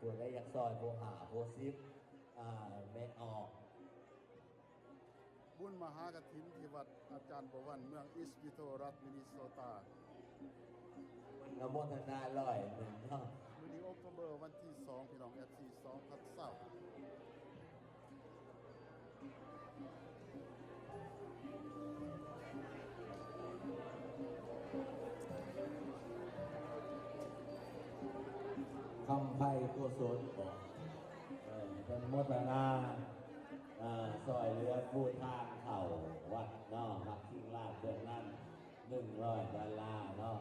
ຜູ້ໃດຢາກຊ່ອຍຜູ້ຫ້າຜູ້ສິບ ອ່າ ແມ່ອອກ. ບຸນມະຫາກະຖິນທີ່ວັດອາຈານບໍວັນ ເມືອງອີສວິໂທ ລັດມິນິໂຊຕາ. ອະນຸໂມທະນາຮ້ອຍໜຶ່ງເນາະ. ມື້ນີ້ October ວັນທີສອງ ພີ່ນ້ອງ ເອັຟຊີ ສອງພັນຊາວ. ຄຳໄພກຸສົນ ເອີ ເພິ່ນໂມທະນາ ເອີ ຊ່ອຍເຫຼືອປູທາງເຂົ້າວັດເນາະ ວັດສິງລາດເບື້ອງນັ້ນ ໜຶ່ງຮ້ອຍດອນລາເນາະ.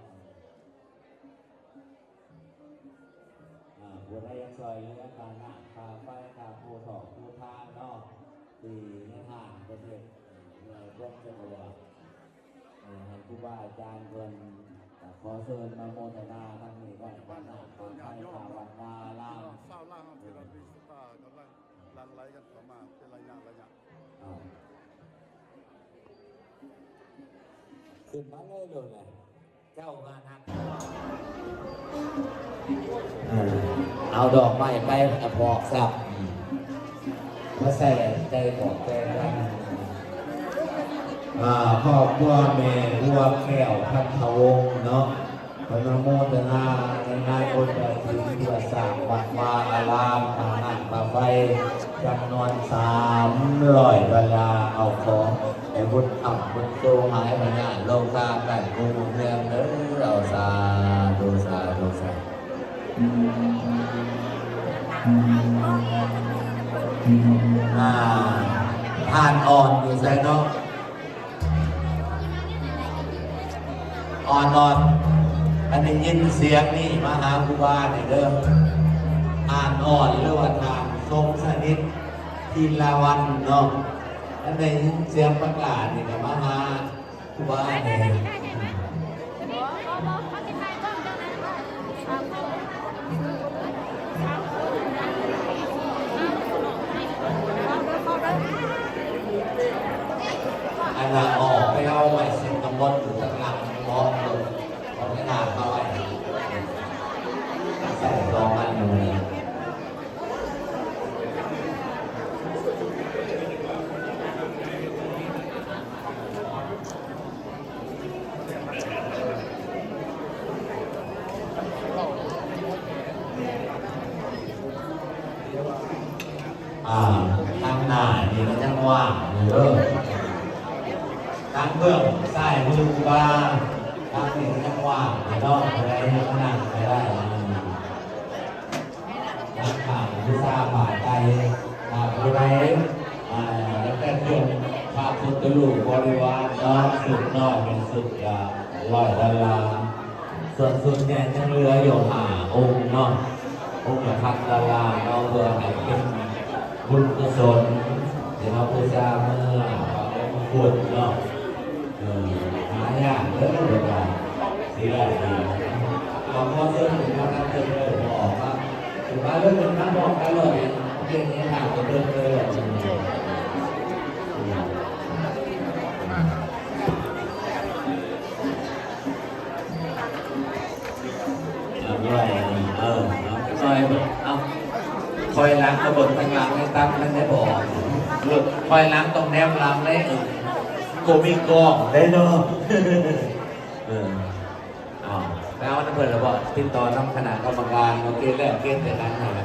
ອ່າ ຜູ້ໃດຢາກຊ່ອຍເຫຼືອຄ່ານ້ຳ ຄ່າໄຟ ຄ່າປູຖອກປູທາງເນາະ ທີ່ໃນທາງປະເທດ ເອີ ເມືອງຄວາມສະດວກ ເອີ ໃຫ້ຄູບາອາຈານເພິ່ນ ກໍຂໍເຊີນມາໂມທະນາທາງນີ້ໄດ້ ຄ່ານ້ຳ ຄ່າໄຟ ຄ່າວັດວາອາລາມ ຊາວລາວເຮົາທີ່ລັດມິນິໂຊຕາກຳລັງຫຼັ່ງໄຫຼກັນເຂົ້າມາເປັນໄລຍະໄລຍະ. ເອົາ ຂຶ້ນມາເລີຍໂລດແຫຼະ ເຈົ້າມານຳ. ເອີ ເອົາດອກໄມ້ໄປ ອາ ບອກຊັບ ອືມ ມາໃສ່ໃຈບອກແຕ່ກັນ. ອ່າ ຄອບຄົວແມ່ບົວແກ້ວ ພັນທະວົງ ເນາະ ເພິ່ນອະນຸໂມທະນາໃນງານບຸນກະຖິນ ເພື່ອສ້າງວັດວາອາລາມ ຄ່ານ້ຳຄ່າໄຟ ຈຳນວນສາມຮ້ອຍດອນລາ. ເອົາ ຂໍໃຫ້ບຸນຄ້ຳບຸນໂຊ ໃຫ້ພະຍາດໂລຄາ ໃກ້ກຸງເຮືອງເດີ. ເອົາ ສາທຸ ສາທຸ ສາທຸ. ອ່າ ທ່ານອ່ອນຢູ່ໃສເນາະ? ອ່ອນໆ ຄັນໄດ້ຍິນສຽງນີ້ມາຫາຄູບານີ້ເດີ. ທ່ານອ່ອນ ຫຼືວ່າທ່ານຊົງສະໜິດ ທີລະວັນເນາະ. ຄັນໄດ້ຍິນສຽງປະກາດນີ້ກໍມາຫາຄູບານີ້. ອັນນ່າ ອອກໄປເອົາໄມ້ເຊັນນ້ຳມົນຢູ່ທາງຫຼັງເບາະລົດ ເອົາໄປນາເອົາໄວ້ໃສ່ດອກມັນຢູ່ນີ້. ອ່າ ທາງໜ້ານີ້ມັນຍັງວ່າງຢູ່ເດີ ທາງເບື້ອງຊ້າຍມືຂວາ ທາງນີ້ມັນຍັງວ່າງຢູ່ເນາະ ຜູ້ໃດມານັ່ງກໍໄດ້. ນັກຂ່າວບູຊາຜ້າໄຕ ຖ້າຜູ້ໃດ ອ່າ ຢາກໄດ້ເຄື່ອງພະພຸດທະຮູບບໍລິວານເນາະ ຊຸດນ້ອຍເປັນຊຸດກະຮ້ອຍດອນລາ ສ່ວນຊຸດໃຫຍ່ຍັງເຫຼືອຢູ່ຫ້າອົງເນາະ ອົງລະພັນດອນລາເນາະ ເພື່ອໃຫ້ເປັນບຸນກຸສົນ ທີ່ເຮົາບູຊາເມືອພະມຸງຄຸດເນາະ. ເອີ ຫາຍາກເດີ ເພິ່ນວ່າຊິໄດ້ດີ ເອົາ ຂໍເຊີນຂຶ້ນມານຳເພິ່ນເດີ ບໍ່ອອກມາ ຂຶ້ນມາເລີຍ ຂຶ້ນມາພ້ອມກັນເລີຍ ເຮັດໃຫ້ທາງເດີນເລີຍ. ເອົາ ເອົາ ເອົາ ເອົາ ຖອຍຫຼັງມາເບິ່ງທາງຫຼັງໃຫ້ຕັ້ງນັ້ນໄດ້ບໍ່? ເອີ ຖອຍຫຼັງຕ້ອງແນມຫຼັງເດ້ ເອີ ບໍ່ມີກ້ອງເດ້ເນາະ. ເອີ ເອົາ ໄປເອົານຳເພິ່ນລະບໍ່? ຕິດຕໍ່ນຳຄະນະກຳມະການ ໂອເຄ ແລ້ວເກັບໃສ່ກັນຫັ້ນລະ.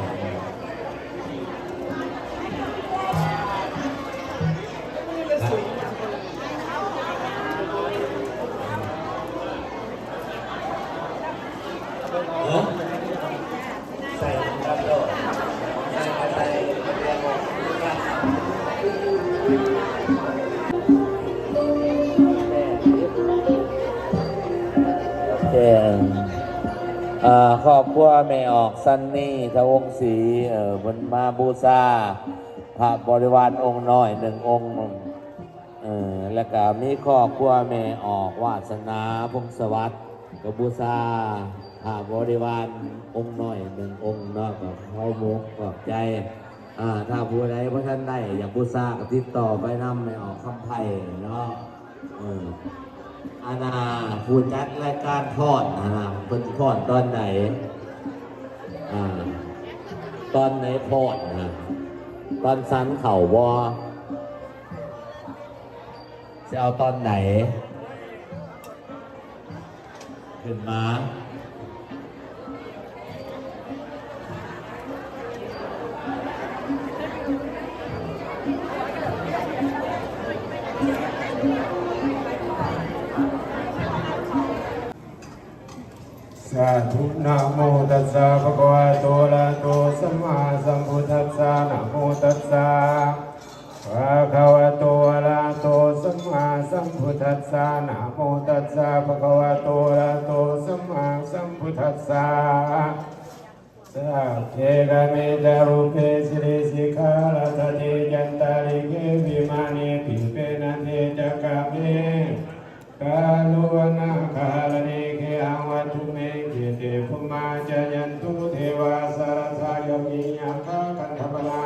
ເອີ ຄອບຄົວແມ່ອອກ ຊັນນີ ທະວົງສີ ເອີ ເພິ່ນມາບູຊາພະບໍລິວານອົງນ້ອຍໜຶ່ງອົງ ເອີ ແລ້ວກະມີຄອບຄົວແມ່ອອກ ວາດສະໜາ ພົງສະຫວັດ ກໍບູຊາພະບໍລິວານອົງນ້ອຍໜຶ່ງອົງເນາະ ກໍເຄົາມຸກຂອບໃຈ. ອ່າ ຖ້າຜູ້ໃດບໍ່ທັນໄດ້ຢາກບູຊາ ກໍຕິດຕໍ່ໄປນຳແມ່ອອກຄຳໄພເນາະ. ເອີ ອັນນ່າ ຜູ້ຈັດລາຍການຟ້ອນຫັ້ນນະ ເພິ່ນຟ້ອນຕອນໃດ? ອ່າ ຕອນໃນຟ້ອນນະ ຕອນສັນເຂົ້າບໍ່? ຊິເອົາຕອນໃດ? ຂຶ້ນມາ. ສາທຸ ນະໂມຕັດສະ ພະຄະວະໂຕ ອະລະຫະໂຕ ສຳມາສຳພຸດທັດສະ ນະໂມຕັດສະ ພະຄະວະໂຕ ອະລະຫະໂຕ ສຳມາສຳພຸດທັດສະ ນະໂມຕັດສະ ພະຄະວະໂຕ ອະລະຫະໂຕ ສຳມາສຳພຸດທັດສະ ສັກເຂ ກາເມ ຈາຣູປະເພ ຕິເຣ ສີຂາລະທະເທ ຈັນຕາລິເຂ ວິມາເນ ດີເປນະເທ ຈັກຂາເມ ກາລຸວະນາຄາລະເນ ເຂຫັງວັດຖຸເມ ເຂເຕ ພູມາຈາຍັນຕຸ ເທວາ ສະລະຊາ ໂຍນີ ຍັກຂາ ກັນທະປະນາ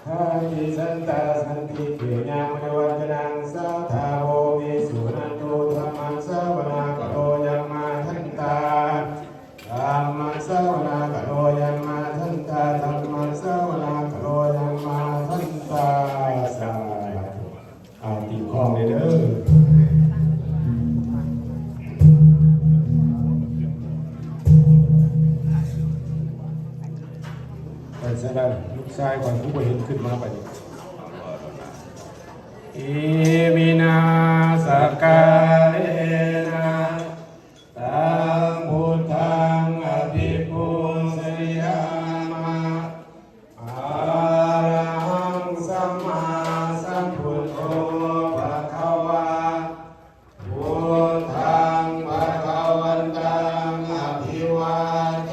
ຄາຕິສັນຕາ ສັນຕິເຂ ຍາມະນິວັດຕະນັງ ສາທາ ໂພ ວິສຸນັນຕຸ ທຳມະສະວະນາກາໂລ ຍາມາທັນຕາ ທຳມະສະວະນາກາໂລ ຍາມາທັນຕາ ທຳມະສະວະນາກາໂລ ຍາມາທັນຕາ ສາທຸ. ເອົາຕີຄອງເດີ ເດີ. ໄປໃສລະ ລູກຊາຍຂ້ອຍຄືບໍ່ເຫັນຂຶ້ນມາບາດນີ້? ອິມິນາ ສັກກາເລນະ ຕັງ ພຸດທັງ ອະພິປູຊະຍາມະ. ອະລະຫັງ ສຳມາສຳພຸດໂທ ພະຄະວາ ພຸດທັງ ພະຄະວັນຕັງ ອະພິວາເທ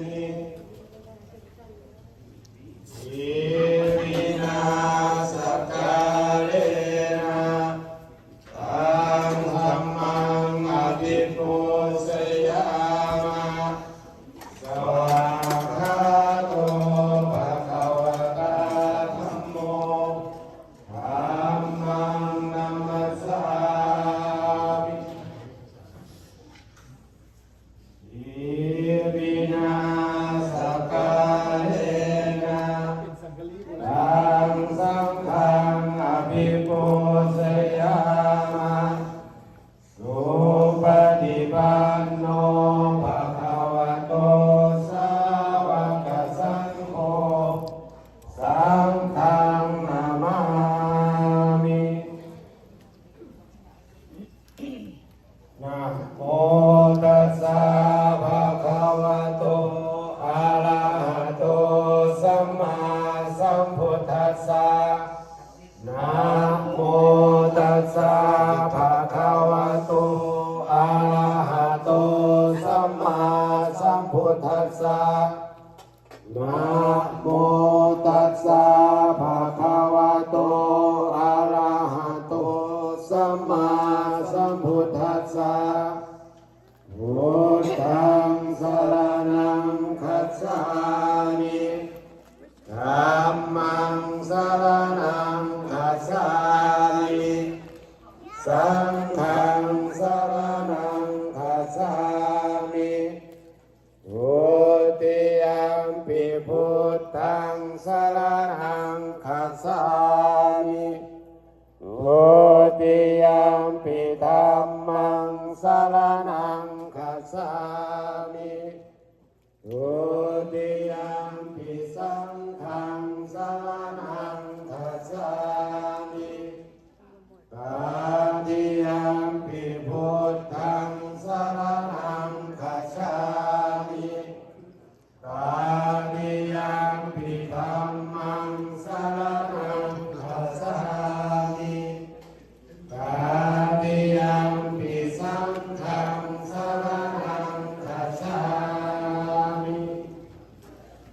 ມິ. ອິມິນາ ສັກກາເລນະ ຕັງ ທຳມັງ ອະພິປູຊະຍາມະ. ສວາກຂາໂຕ ພະຄະວະຕາ ທຳໂມ ທຳມັງ ນະມັດສາມິ. ອິມິນາ ສັກກາເລນະ ຕັງ ສັງຄັງ ອະພິປູຊະຍາມະ. ສຸປະຕິປັນໂນ ພະຄະວະໂຕ ສາວະກະສັງໂຄ ສັງຄັງ ນະມາມິ. ນະໂມຕັດສະ ພະຄະວະໂຕ ອະລະຫະໂຕ ສຳມາສຳພຸດທັດສະ. ນະໂມຕັດສະ ພະຄະວະໂຕ ອະລະຫະໂຕ ສຳມາສຳພຸດທັດສະ. ນະໂມຕັດສະ ພະຄະວະໂຕ ອະລະຫະໂຕ ສຳມາສຳພຸດທັດສະ. ພຸດທັງ ສະລະນັງ ຄັດສາມິ. ທຳມັງ ສະລະນັງ ຄັດສາມິ. ສັງຄັງ ສະລະນັງ ຄັດສາມິ. ທຸຕິຍຳປິ ພຸດທັງ ສະລະນັງ ຄັດສາມິ. ທຸຕິຍຳປິ ທຳມັງ ສະລະນັງ ຄັດສາມິ. ທຸຕິຍຳປິ ສັງຄັງ ສະລະນັງ ຄັດສາມິ. ຕະຕິຍຳປິ ພຸດທັງ ສະລະນັງ ຄັດສາມິ. ຕະຕິຍຳປິ ທຳມັງ ສະລະນັງ ຄັດສາມິ. ຕະຕິຍຳປິ ສັງຄັງ ສະລະນັງ ຄັດສາມິ. ຕ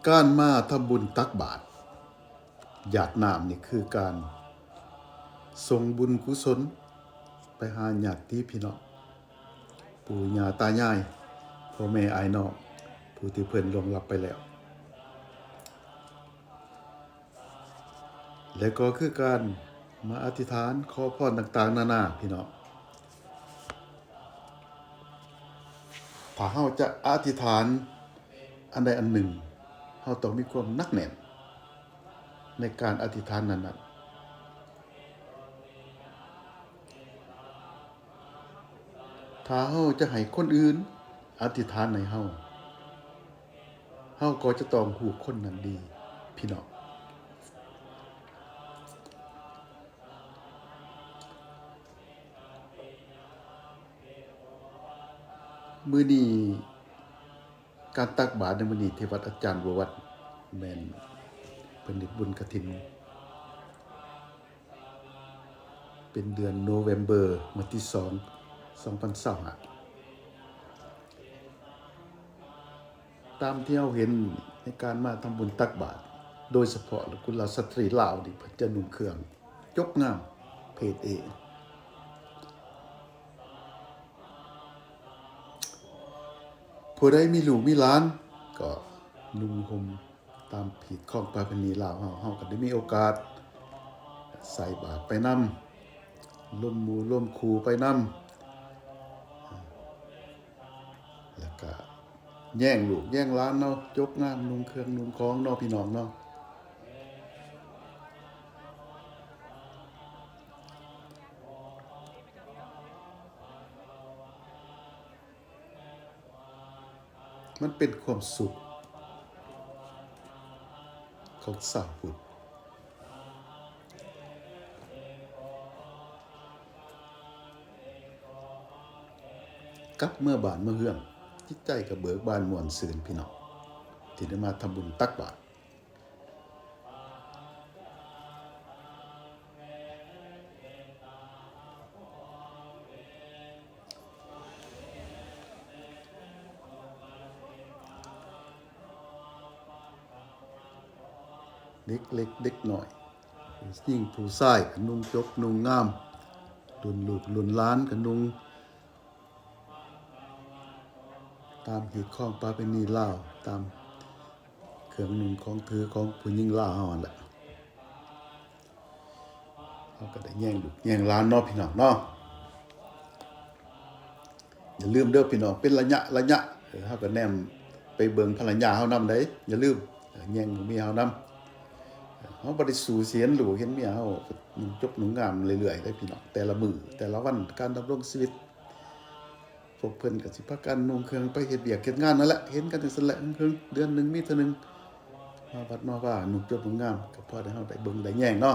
ການມາທຳບຸນຕັກບາດ ຢາດນ້ຳນີ້ຄືການສົ່ງບຸນກຸສົນໄປຫາຍາດຕິພີ່ນ້ອງ ປູ່ຍ່າຕາຍາຍ ພໍ່ແມ່ອ້າຍນ້ອງ ຜູ້ທີ່ເພິ່ນລ່ວງລັບໄປແລ້ວ ແລະກໍຄືການມາອະທິຖານຂໍພອນຕ່າງໆນານາພີ່ນ້ອງ. ຖ້າເຮົາຈະອະທິຖານອັນໃດອັນໜຶ່ງ ເຮົາຕ້ອງມີຄວາມໜັກແໜ້ນໃນການອະທິຖານນັ້ນໆ. ຖ້າເຮົາຈະໃຫ້ຄົນອື່ນອະທິຖານໃຫ້ເຮົາ ເຮົາກໍຈະຕ້ອງຮູ້ຄົນນັ້ນດີພີ່ນ້ອງ. ມື້ນີ້ ການຕັກບາດໃນມື້ນີ້ທີ່ວັດອາຈານບົວວັດ ແມ່ນເພິ່ນເຮັດບຸນກະຖິນ ເປັນເດືອນໂນເວັມເບີ ວັນທີສອງ ສອງພັນຊາວຫ້າ ຕາມທີ່ເຮົາເຫັນໃນການມາທຳບຸນຕັກບາດ ໂດຍສະເພາະກຸລະສະຕຣີລາວນີ້ ເພິ່ນຈະນຸ່ງເຄື່ອງຈົບງາມເພດເອ ຜູ້ໃດມີລູກມີຫຼານກໍນຸ່ງຫົ່ມ ຕາມຮີດຄອງປະເພນີລາວເຮົາ ເຮົາກໍໄດ້ມີໂອກາດໃສ່ບາດໄປນຳ ລົມໝູ່ລົມຄູ່ໄປນຳ ແລ້ວກະແຍ່ງລູກແຍ່ງຫຼານເນາະ ຈົບງາມນຸ່ງເຄື່ອງນຸ່ງຂອງເນາະ ພີ່ນ້ອງເນາະ. ມັນເປັນຄວາມສຸກຂອງຊາວພຸດ ກັບເມືອບ້ານເມືອເຮືອນ ຈິດໃຈກໍເບີກບານມ່ວນຊື່ນ ພີ່ນ້ອງ ທີ່ໄດ້ມາທຳບຸນຕັກບາດ. ເດັກເລັກເດັກນ້ອຍ ຜູ້ຍິງຜູ້ຊາຍກໍນຸ່ງຈົບນຸ່ງງາມ ລຸ້ນລູກລຸ້ນຫຼານກໍນຸ່ງ ຕາມຮີດຄອງປະເພນີລາວ ຕາມເຄື່ອງນຸ່ງຂອງຖືຂອງຜູ້ຍິງລາວເຮົາຫັ້ນແຫຼະ. ເຮົາກໍໄດ້ແຍ່ງລູກແຍ່ງຫຼານເນາະ ພີ່ນ້ອງເນາະ. ຢ່າລືມເດີພີ່ນ້ອງ ເປັນໄລຍະໄລຍະ ເອີ ເຮົາກໍແນມໄປເບິ່ງພັນລະຍາເຮົານຳໃດ໋ ຢ່າລືມ ເອີ ແຍ່ງເມຍເຮົານຳ. ເຮົາບໍ່ໄດ້ສູ້ຊິເຫັນລູກເຫັນເມຍເຮົານຸ່ງຈົບນຸ່ງງາມເລື້ອຍໆເດ້ພີ່ນ້ອງ ແຕ່ລະມື້ແຕ່ລະວັນ ການດຳລົງຊີວິດ ພວກເພິ່ນກໍຊິພາກັນນຸ່ງເຄື່ອງໄປເຮັດວຽກເຮັດງານນັ້ນແຫຼະ ເຫັນກັນຈັ່ງຊັ້ນແຫຼະ ເຄິ່ງໆເດືອນໜຶ່ງມີເທື່ອໜຶ່ງ ມາວັດມາວານຸ່ງຈົບນຸ່ງງາມ ກໍພໍໄດ້ເຮົາໄດ້ເບິ່ງໄດ້ແຍງເນາະ.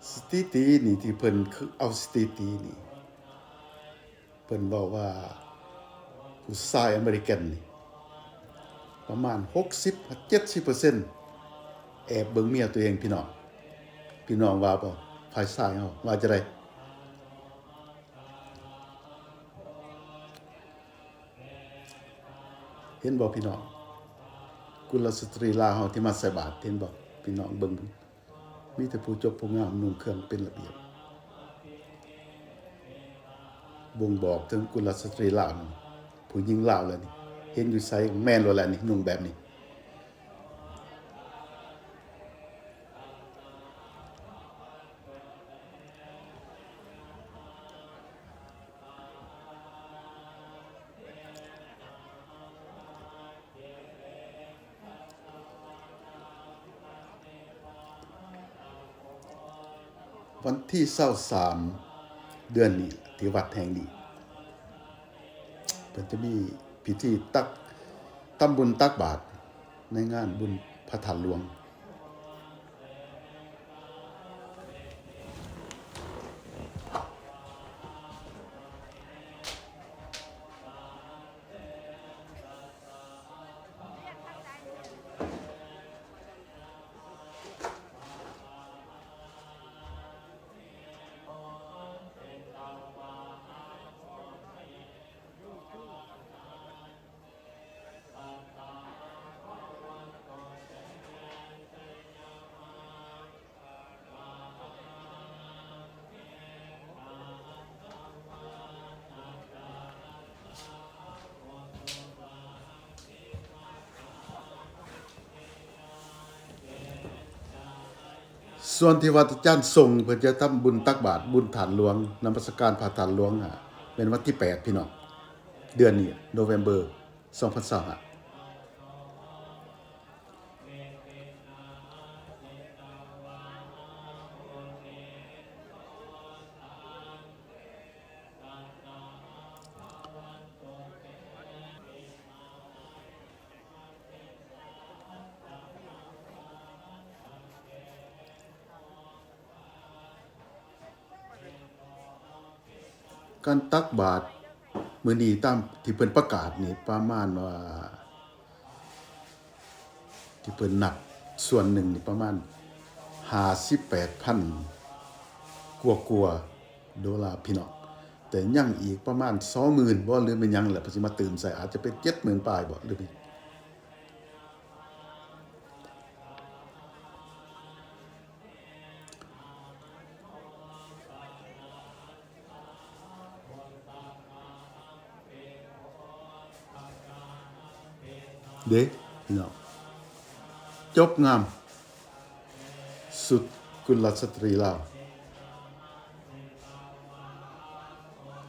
ສະຖິຕິນີ້ທີ່ເພິ່ນເອົາສະຖິຕິນີ້ ເພິ່ນເວົ້າວ່າຜູ້ຊາຍອາເມລິກັນນີ້ ປະມານຫົກສິບຫາເຈັດສິບເປີເຊັນ ແອບເບິ່ງເມຍຕົວເອງ ພີ່ນ້ອງ. ພີ່ນ້ອງວ່າບໍ່? ຝ່າຍຊາຍເຮົາວ່າຈັ່ງໃດ? ເຫັນບໍ່ພີ່ນ້ອງ? ກຸລະສະຕຣີລາວເຮົາທີ່ມາໃສ່ບາດ ເຫັນບໍ່? ພີ່ນ້ອງເບິ່ງ ມີແຕ່ຜູ້ຈົບຜູ້ງາມນຸ່ງເຄື່ອງເປັນລະບຽບ ບົ່ງບອກເຖິງກຸລະສະຕຣີລາວນີ້ ຜູ້ຍິງລາວແລ້ວນີ້ ເຫັນຢູ່ໃສແມ່ນໂລດແຫຼະນີ້ ນຸ່ງແບບນີ້. ວັນທີຊາວສາມເດືອນນີ້ ທີ່ວັດແຫ່ງນີ້ ເພິ່ນຈະມີພິທີຕັກ ທຳບຸນຕັກບາດໃນງານບຸນພະທາດຫຼວງ. ສ່ວນທີ່ວັດອາຈານສົງ ເພິ່ນຈະທຳບຸນຕັກບາດ ບຸນທາດຫຼວງ ນະມັດສະການພະທາດຫຼວງ ອາ ແມ່ນວັນທີແປດ ພີ່ນ້ອງ ເດືອນນີ້ ໂນເວມເບີ ສອງພັນຊາວຫ້າ. ການຕັກບາດມື້ນີ້ ຕາມທີ່ເພິ່ນປະກາດນີ້ ປະມານວ່າ ທີ່ເພິ່ນນັບສ່ວນໜຶ່ງນີ້ ປະມານຫ້າສິບແປດພັນກວ່າໆໂດລາ ພີ່ນ້ອງ, ແຕ່ຍັງອີກປະມານສອງໝື່ນບໍ ຫຼືແມ່ນຫຍັງແຫຼະ ເພິ່ນຊິມາຕື່ມໃສ່ ອາດຈະເປັນເຈັດໝື່ນປາຍບໍ ຫຼື ເດ້ ພີ່ນ້ອງ, ຈົບງາມ ຊຸດກຸນລະສະຕຣີລາວ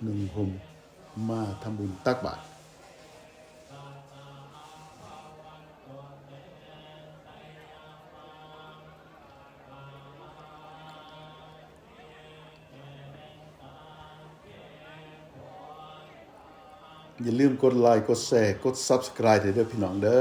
ນຸ່ງຫົ່ມ ມາທຳບຸນຕັກບາດ. ຢ່າລືມກົດໄລ ກົດແຊ ກົດ Subscribe ໃຫ້ເດີພີ່ນ້ອງເດີ.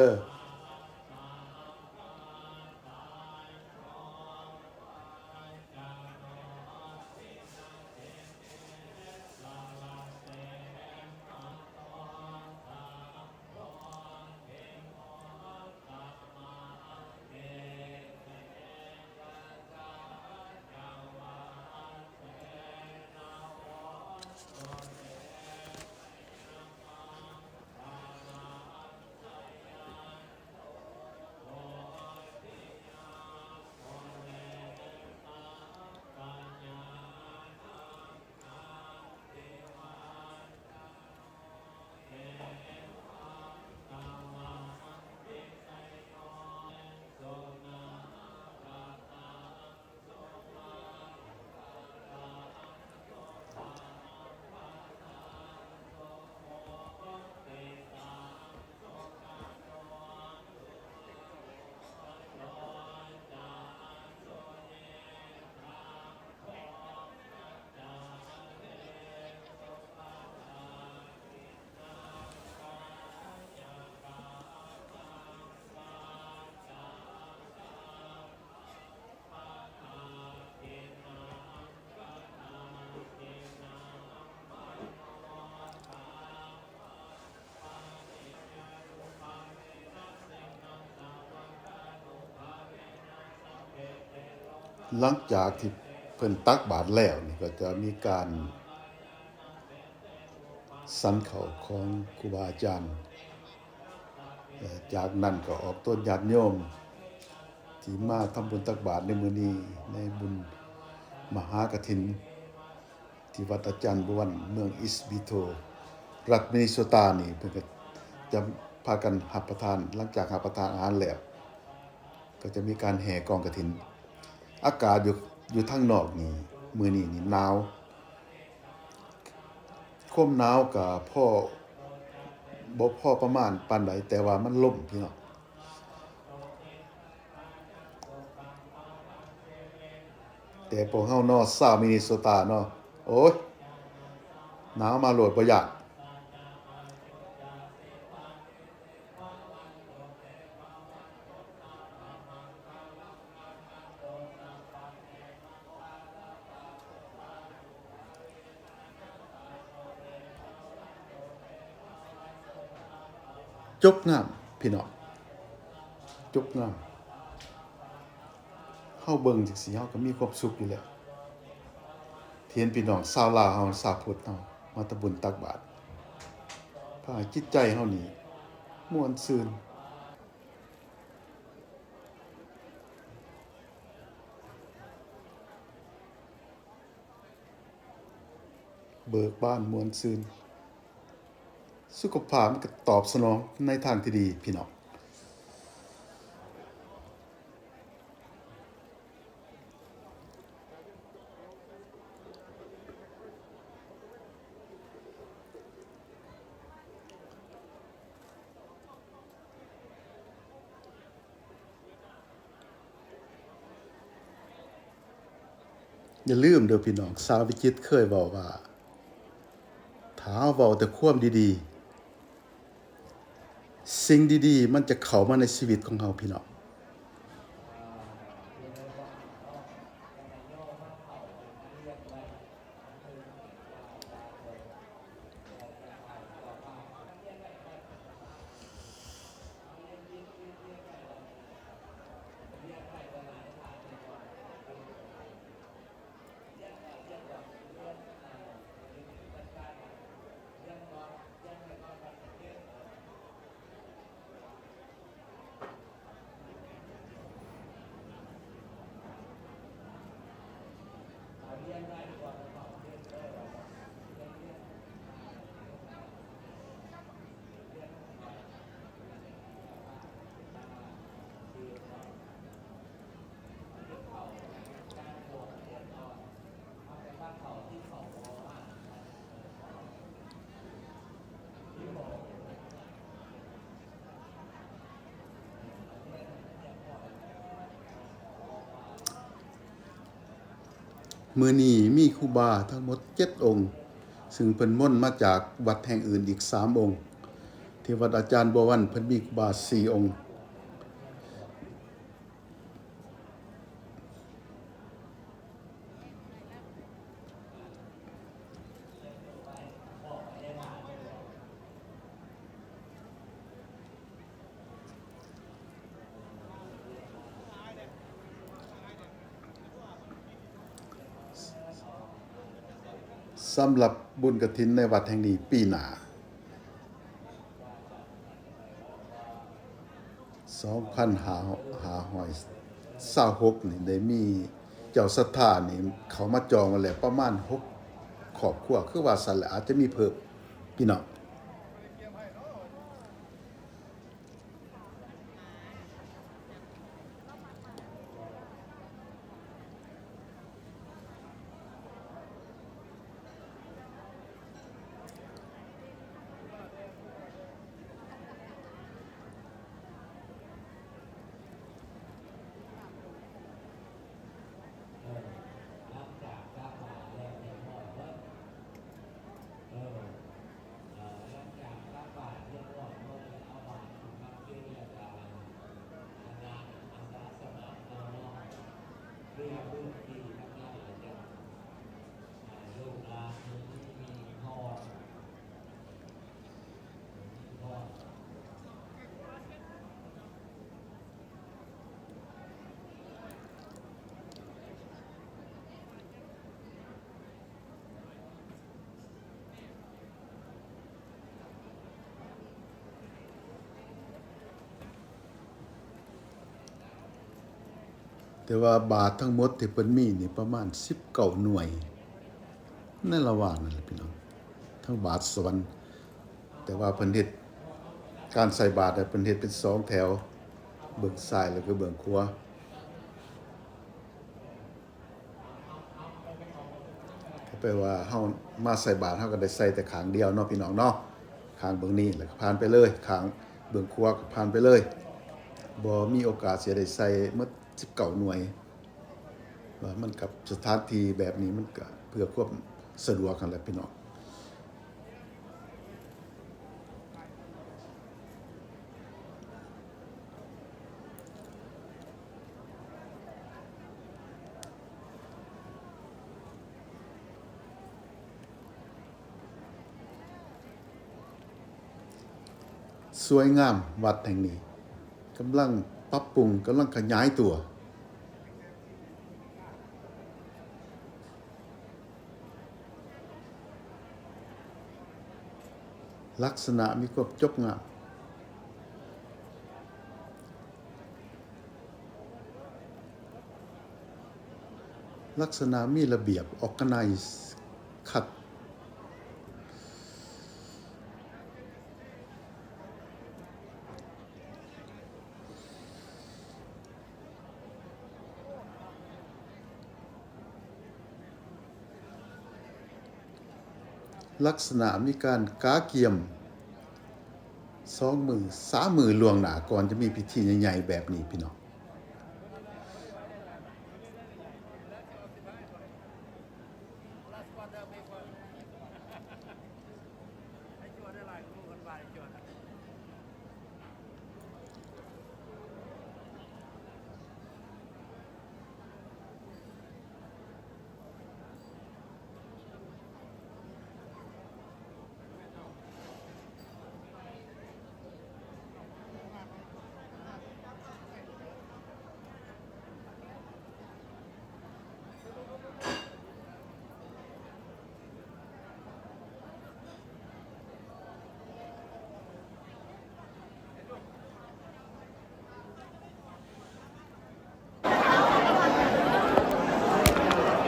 ຫຼັງຈາກທີ່ເພິ່ນຕັກບາດແລ້ວນີ້ ກໍຈະມີການສັນເຂົ້າຂອງຄູບາອາຈານ, ແລະ ຈາກນັ້ນກໍອອກຕົນຍາດໂຍມທີ່ມາທຳບຸນຕັກບາດໃນມື້ນີ້ ໃນບຸນມະຫາກະຖິນ ທີ່ວັດອາຈານບວນ ເມືອງອີສບີໂທ ລັດມິນິໂຊຕານີ້ ເພິ່ນກໍຈະພາກັນຮັບປະທານ, ຫຼັງຈາກຮັບປະທານອາຫານແລ້ວ ກໍຈະມີການແຫ່ກອງກະຖິນ. ອາກາດຢູ່ ຢູ່ທາງນອກນີ້ ມື້ນີ້ນີ້ໜາວ, ຄວາມໜາວກໍພໍ ບໍ່ພໍປະມານປານໃດ, ແຕ່ວ່າມັນລົມ ພີ່ນ້ອງ. ແຕ່ພວກເຮົາເນາະ ຊາວມິນິໂຊຕາເນາະ ໂອ້ຍ ໜາວມາໂລດ ບໍ່ຢ້ານ. ຈົບງາມພີ່ນ້ອງ ຈົບງາມ. ເຮົາເບິ່ງຈັ່ງຊີ້ ເຮົາກໍມີຄວາມສຸກຢູ່ແລ້ວ ທີ່ເຫັນພີ່ນ້ອງຊາວລາວເຮົາ ຊາວພຸດເຮົາມາທຳບຸນຕັກບາດ ພາໃຫ້ຈິດໃຈເຮົານີ້ມ່ວນຊື່ນ. ເບີກບານມ່ວນຊື່ນ, ສຸຂະພາບມັນກໍຕອບສະໜອງໃນທາງທີ່ດີພີ່ນ້ອງ. ຢ່າລືມເດີພີ່ນ້ອງ, ຊາວວິຈິດເຄີຍເວົ້າວ່າ ຖ້າເຮົາເວົ້າແຕ່ຄວາມດີໆ ສິ່ງດີໆມັນຈະເຂົ້າມາໃນຊີວິດຂອງເຮົາພີ່ນ້ອງ. ມື້ນີ້ມີຄູບາທັງໝົດເຈັດອົງ, ຊຶ່ງເພິ່ນມົນມາຈາກວັດແຫ່ງອື່ນອີກສາມອົງ. ທີ່ວັດອາຈານບົວວັນ ເພິ່ນມີຄູບາສີ່ອົງ. ສຳລັບບຸນກະຖິນໃນວັດແຫ່ງນີ້ປີໜ້າ ສອງພັນຫ້າຮ້ອຍຊາວຫົກນີ້ ໄດ້ມີເຈົ້າສັດທານີ້ເຂົ້າມາຈອງໄວ້ແລ້ວປະມານຫົກຄອບຄົວ ຄືວ່າຊັ້ນແຫຼະ, ອາດຈະມີເພີ່ມພີ່ນ້ອງ. ແຕ່ວ່າບາດທັງໝົດທີ່ເພິ່ນມີນີ້ປະມານສິບເກົ້າໜ່ວຍ ໃນລະຫວ່າງນັ້ນແຫຼະພີ່ນ້ອງ, ທັງບາດສະຫວັນ. ແຕ່ວ່າເພິ່ນເຮັດ ການໃສ່ບາດເພິ່ນເຮັດເປັນສອງແຖວ, ເບື້ອງຊ້າຍແລ້ວກໍເບື້ອງຂວາ. ກໍແປວ່າເຮົາມາໃສ່ບາດ ເຮົາກໍໄດ້ໃສ່ແຕ່ຂ້າງດຽວເນາະພີ່ນ້ອງເນາະ, ຂ້າງເບື້ອງນີ້ແລ້ວກໍຜ່ານໄປເລີຍ, ຂ້າງເບື້ອງຂວາກໍຜ່ານໄປເລີຍ, ບໍ່ມີໂອກາດຊິໄດ້ໃສ່ໝົດສິບເກົ້າໜ່ວຍ. ວ່າມັນກັບສະຖານທີ່ແບບນີ້ ມັນກະເພື່ອຄວາມສະດວກຫັ້ນແຫຼະພີ່ນ້ອງ. ສວຍງາມວັດແຫ່ງນີ້ ກຳລັງປັບປຸງ, ກຳລັງຂະຫຍາຍຕົວ. ລັກສະນະມີຄວາມຈົບງາມ, ລັກສະນະມີລະບຽບ, ອອກກາໄນສ໌ຄັກ. ລັກສະນະມີການກະກຽມສອງມື້ສາມມື້ລ່ວງໜ້າ ກ່ອນຈະມີພິທີໃຫຍ່ໆແບບນີ້ພີ່ນ້ອງ.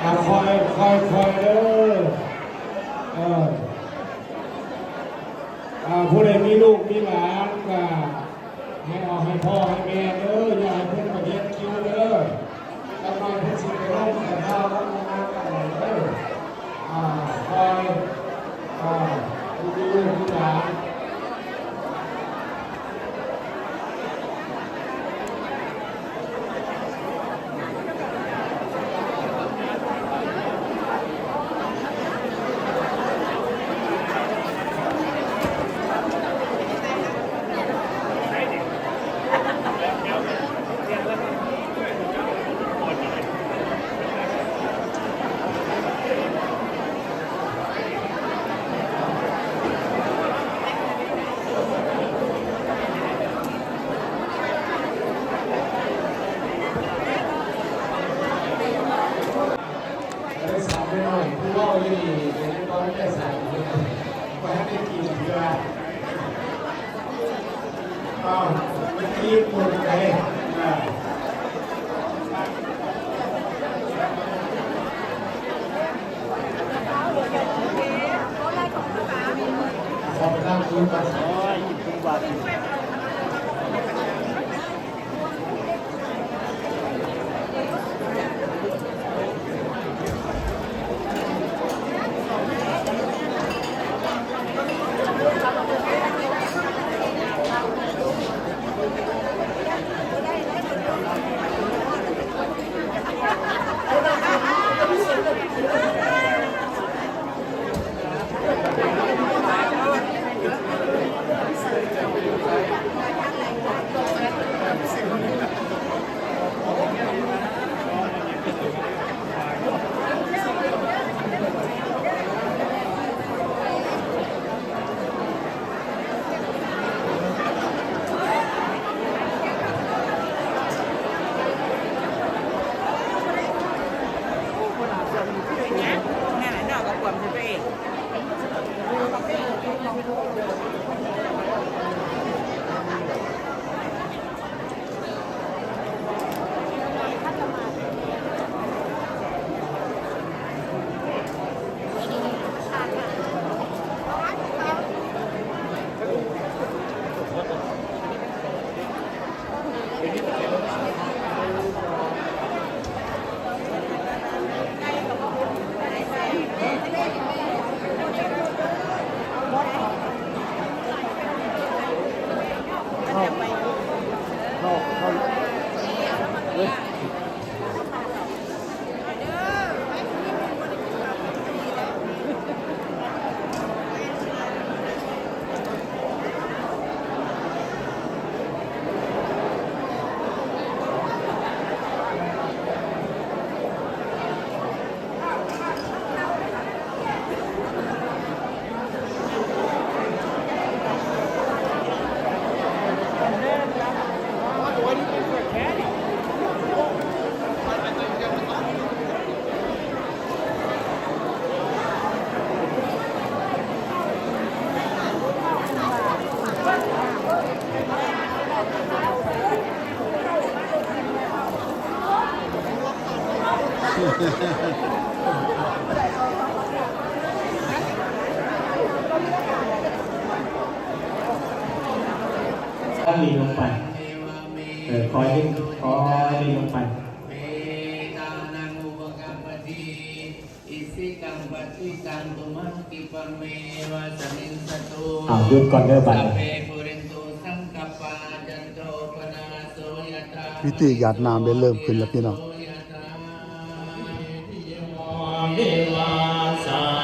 ອ່າ ຄ່ອຍ ຄ່ອຍ ຄ່ອຍເດີ ເອີ ອ່າ ຜູ້ໃດມີລູກມີຫຼານກະໃຫ້ເອົາໃຫ້ພໍ່ໃຫ້ແມ່ເດີ ຢ່າໃຫ້ເພິ່ນໄປຮຽນຄິວເດີ ຈັກໜ້ອຍເພິ່ນຊິໄປລົມກັນເອົານຳກັນເດີ ອ່າ ຄ່ອຍ ອ່າ ຜູ້ມີລູກມີຫຼານ. ຄ່ອຍຫຼີນລົງໄປ ເອີ ຄ່ອຍດຶງ ຄ່ອຍດຶງລົງໄປ. ອ່າ ຢຸດກ່ອນເດີບາດນີ້. ພິທີຢາດນ້ຳໄດ້ເລີ່ມຂຶ້ນແລ້ວພີ່ນ້ອງ. ເດວາ ສາ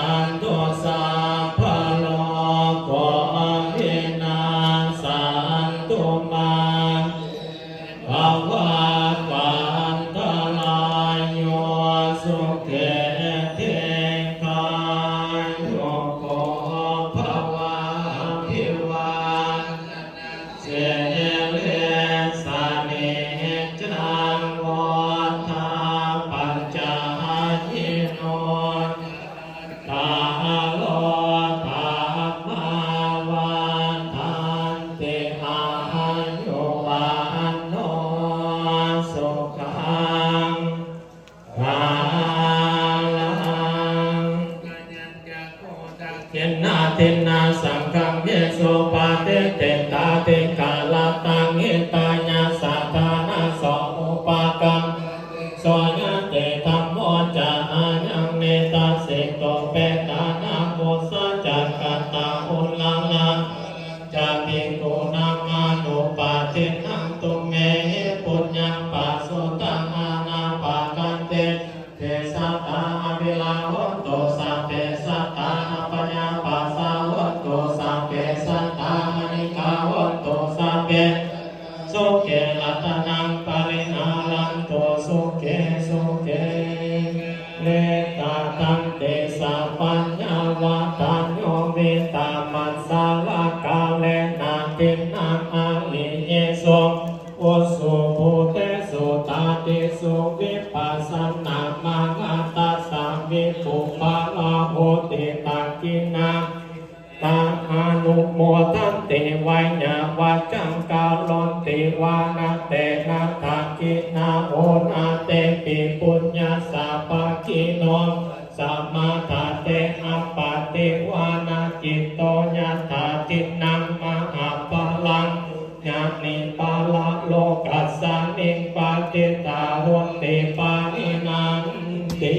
ສັງຄັງ ເຍສຸປະຕິເຕຕາທິກາລະຕັງ ຫິຕາຍະສາທານະ ສອງອຸປະກຳ ໂສຍະເຕ ທຳໂມ ຈະອາຍັງ ນິທັດສິໂຕ ເປຕານັງ ມຸດສາຈັກກະຕາ ອຸລາລາ ຈາພິກຂຸນາມານຸປາທິນັງ ຕຸເມຫິ ປຸນຍັງປະສຸດທັງ ອານາປະກັນຕິ ເພສັດຕາ ອະວິລາໂຫຕຸ ສັບເພສັດຕາ ອະພະຍາປັດສາໂຫຕຸ ສັບເພສັດຕາ ອະນິກາໂຫຕຸ ສັບເພ ສຸເຂ ລັດຕະນັງ ປະລິຫາລັນຕຸ ສຸເຂ ສຸເຂ ເລຕະທັນຕິ ສະປັນຍາ ວັດທະໂຍ ວິຕາມັດສາລະກາເລນະ ທິນນາ ອະລິເຍສຸ ອຸສຸພູເຕສຸ ຕາຕິສຸ ວິປັດສະນາມະຫາທັດສະວິປຸບປະລາໂຫຕິ ທັກຂິນາ ຕາອະນຸໂມທັນຕິ ໄວຍາວັດຈັງກະໂລນຕິ ວານະເຕນະ ທັກຂິນາ ໂອນາເຕປິ ປຸນຍະສະພະກິໂນ ສະມາທາເຕ ອະປະຕິວານະຈິດໂຕ ຍະຖາທິນນາມະຫາພະລັງ ຍານິປາລະໂລກັດສະມິງ ປະຕິດຖາໂຫນຕິ ປານິນານຕິ.